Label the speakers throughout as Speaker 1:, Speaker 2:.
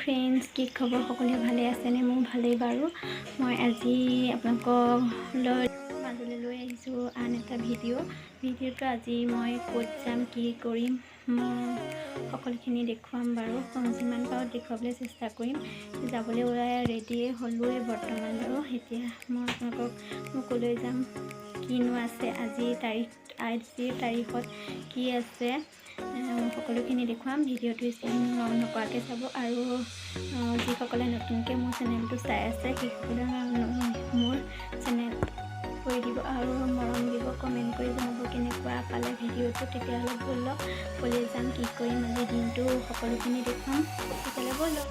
Speaker 1: Friends, কি খবৰ? সকলোৱে ভালে আছেনে? মোৰ ভালেই বাৰু। মই আজি আপোনালোকক মাজলৈ লৈ আহিছোঁ আন এটা ভিডিঅ'টো। আজি মই ক'ত যাম, কি কৰিম, মই সকলোখিনি দেখুৱাম বাৰু। যিমান পাৰোঁ দেখুৱাবলৈ চেষ্টা কৰিম। যাবলৈ ওলাই ৰেডিয়ে হ'লোৱে বৰ্তমান বাৰু। এতিয়া মই আপোনালোকক মই ক'লৈ যাম, কিনো আছে আজি তাৰিখ, আজিৰ তাৰিখত কি আছে সকলোখিনি দেখুৱাম। ভিডিঅ'টো স্কিপ নকৰাকৈ চাব। আৰু যিসকলে নতুনকৈ মোৰ চেনেলটো চাই আছে, সেইসকলে মোৰ চেনেল কৰি দিব আৰু মৰম দিব, কমেণ্ট কৰি জনাব কেনেকুৱা পালে ভিডিঅ'টো। তেতিয়াহ'লে ব'লক, ক'লৈ যাম, কি কৰিম আজি দিনটো সকলোখিনি দেখুৱাম। তেতিয়াহ'লে ব'লক,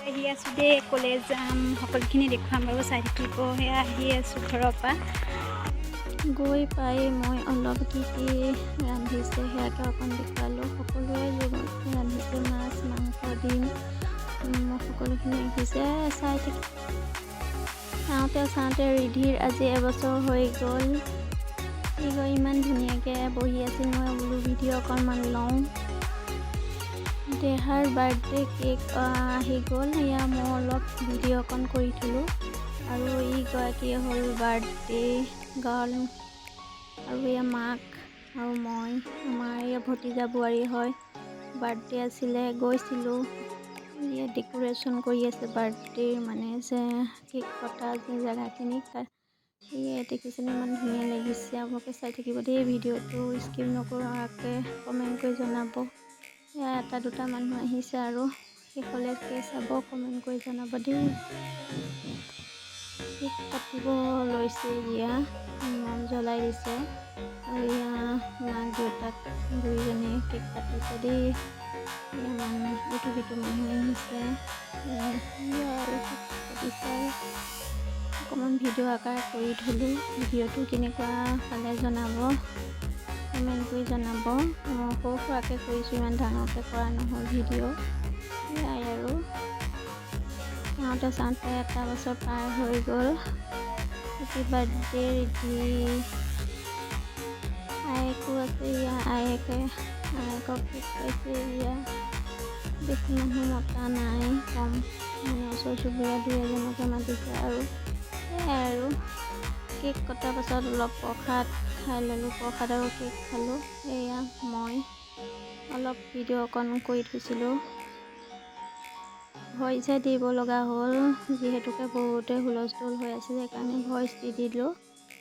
Speaker 1: আহি আছোঁ দেই। ক'লৈ যাম সকলোখিনি দেখুৱাম বাৰু, চাই থাকিব। সেয়া আহি আছোঁ ঘৰৰ পৰা।
Speaker 2: গৈ পাই মই অলপ কি কি ৰান্ধিছে সেয়াকে অকণ দেখুৱালোঁ। সকলোৱে ৰান্ধিছে, মাছ, মাংস, ডিম, সকলোখিনি ৰাখিছে। চাই থাকি চাওঁতে চাওঁতে ৰিধিৰ আজি এবছৰ হৈ গ'ল। সি গৈ ইমান ধুনীয়াকৈ বহি আছিল, মই বোলো ভিডিঅ' অকণমান লওঁ। দেহাৰ বাৰ্থডে কেক আহি গ'ল। এয়া মই অলপ ভিডিঅ' অকণ কৰি থ'লোঁ। আৰু এইগৰাকী হ'ল বাৰ্থডে গাৰ্ল আৰু এয়া মাক আৰু মই। আমাৰ এয়া ভতিজা বোৱাৰী হয়, বাৰ্থডে আছিলে, গৈছিলোঁ। ইয়াত ডেক'ৰেশ্যন কৰি আছে বাৰ্থডেৰ, মানে যে কেক কটা যে জেগাখিনি। সেয়ে দেখিছেনে, ইমান ধুনীয়া লাগিছে। আপোনালোকে চাই থাকিব দেই ভিডিঅ'টো, স্কিপ নকৰাকৈ কমেণ্ট কৰি জনাব। এয়া এটা দুটা মানুহ আহিছে আৰু শেষলৈকে চাব, কমেণ্ট কৰি জনাব দেই। কেক কাটিব লৈছে, এয়া মম জ্বলাই দিছে আৰু এয়া মাক দেউতাক দুয়োজনে কেক কাটিছে দেই। এয়া মানুহ, ইটো সিটো মানুহ আহিছে। এয়া আৰু কেক কাটিছে আৰু অকণমান ভিডিঅ' আকাৰ কৰি থ'লোঁ। ভিডিঅ'টো কেনেকুৱা পালে জনাব, কমেণ্ট কৰি জনাব। সৰু সুৰাকৈ কৰিছোঁ, ইমান ডাঙৰকৈ কৰা নহ'ল ভিডিঅ'। সেয়াই আৰু চাওঁতে চাওঁতে এটা বছৰ পাৰ হৈ গ'ল। Happy birthday Ridhi. আয়েকো আছে, ইয়া আয়েকে আয়েকক কেক খুৱাইছে। ইয়া বেছি মানুহ মতা নাই, কম মানে ওচৰ চুবুৰীয়া দুই এজনকে মাতিছে। আৰু সেয়াই আৰু কেক কটাৰ পাছত অলপ প্ৰসাদ খাই ল'লোঁ, প্ৰসাদ আৰু কেক খালোঁ। এয়া মই অলপ ভিডিঅ' অকণ কৰি থৈছিলোঁ। ভইচহে দিব লগা হ'ল, যিহেতুকে বহুতে হুলস্থুল হৈ আছিলে, সেইকাৰণে ভইচ দি দিলোঁ।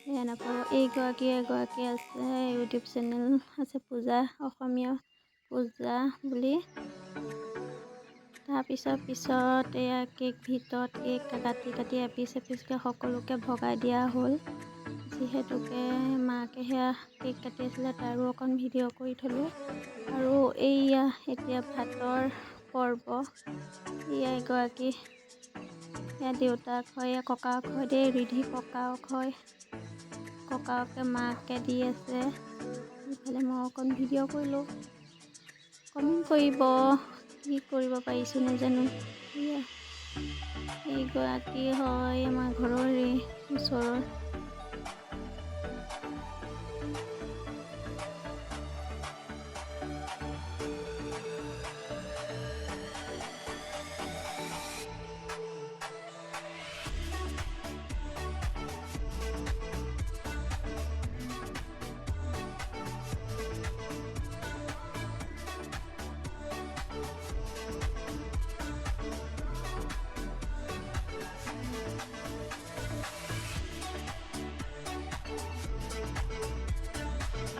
Speaker 2: সেয়া নাপাব। এইগৰাকী এগৰাকী আছে, ইউটিউব চেনেল আছে, পূজা, অসমীয়া পূজা বুলি। তাৰপিছত পিছত এয়া কেক ভিতৰত কেক কাটি কাটি এপিচ এপিচকৈ সকলোকে ভগাই দিয়া হ'ল। যিহেতুকে মাকে সেয়া কেক কাটি আছিলে, তাৰো অকণ ভিডিঅ' কৰি থ'লোঁ। আৰু এইয়া এতিয়া ভাতৰ পৰ্ব। এয়া এগৰাকী, এয়া দেউতাক হয়, এয়া ককাক হয় দেই, ৰিধি ককাক হয়। ককাকে মাকে দি আছে। ইফালে মই অকণ ভিডিঅ' কৰিলোঁ। কমেণ্ট কৰিব কি কৰিব পাৰিছোঁ নাজানো। এয়া এইগৰাকী হয় আমাৰ ঘৰৰে ওচৰৰ।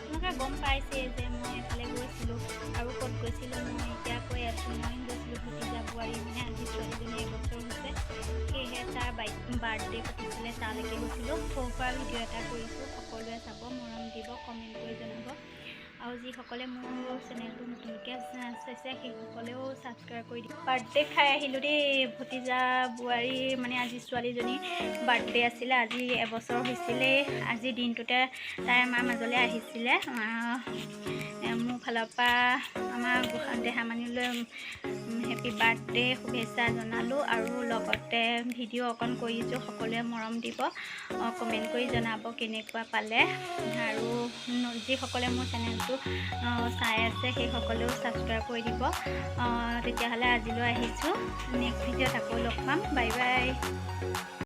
Speaker 1: আপোনালোকে গম পাইছে যে মই এফালে গৈছিলোঁ আৰু ক'ত গৈছিলোঁ মই এতিয়া কৈ আছোঁ। মই গৈছিলোঁ ভতিজা বোৱাৰী, মানে আজি ছোৱালীজনী এবছৰ হৈছে, সেয়েহে তাৰ বাৰ্থডে পাতিছিলে, তালৈকে গৈছিলোঁ। সৰু সুৰা ভিডিঅ' এটা কৰিছোঁ, সকলোৱে চাব, মৰম দিব, কমেণ্ট কৰি জনাব। আৰু যিসকলে মোৰ চেনেলটো নতুনকৈ চাইছে, সেইসকলেও ছাবস্ক্ৰাইব কৰি দিব। বাৰ্থডে খাই আহিলোঁ দেই। ভতিজা বোৱাৰী, মানে আজি ছোৱালীজনী বাৰ্থডে আছিলে, আজি এবছৰ হৈছিলে। আজিৰ দিনটোতে তাই আমাৰ মাজলৈ আহিছিলে। মোক ফালৰ পৰা আমাৰ দেহামানিলৈ হেপী বাৰ্থডে শুভেচ্ছা জনালোঁ আৰু লগতে ভিডিঅ' অকণ কৰিছোঁ। সকলোৱে মৰম দিব, কমেণ্ট কৰি জনাব কেনেকুৱা পালে। আৰু যিসকলে মোৰ চেনেলটো চাই আছে, সেইসকলেও ছাবস্ক্ৰাইব কৰি দিব। তেতিয়াহ'লে আজিলৈ আহিছোঁ, নেক্সট ভিডিঅ'ত আকৌ লগ পাম। Bye bye.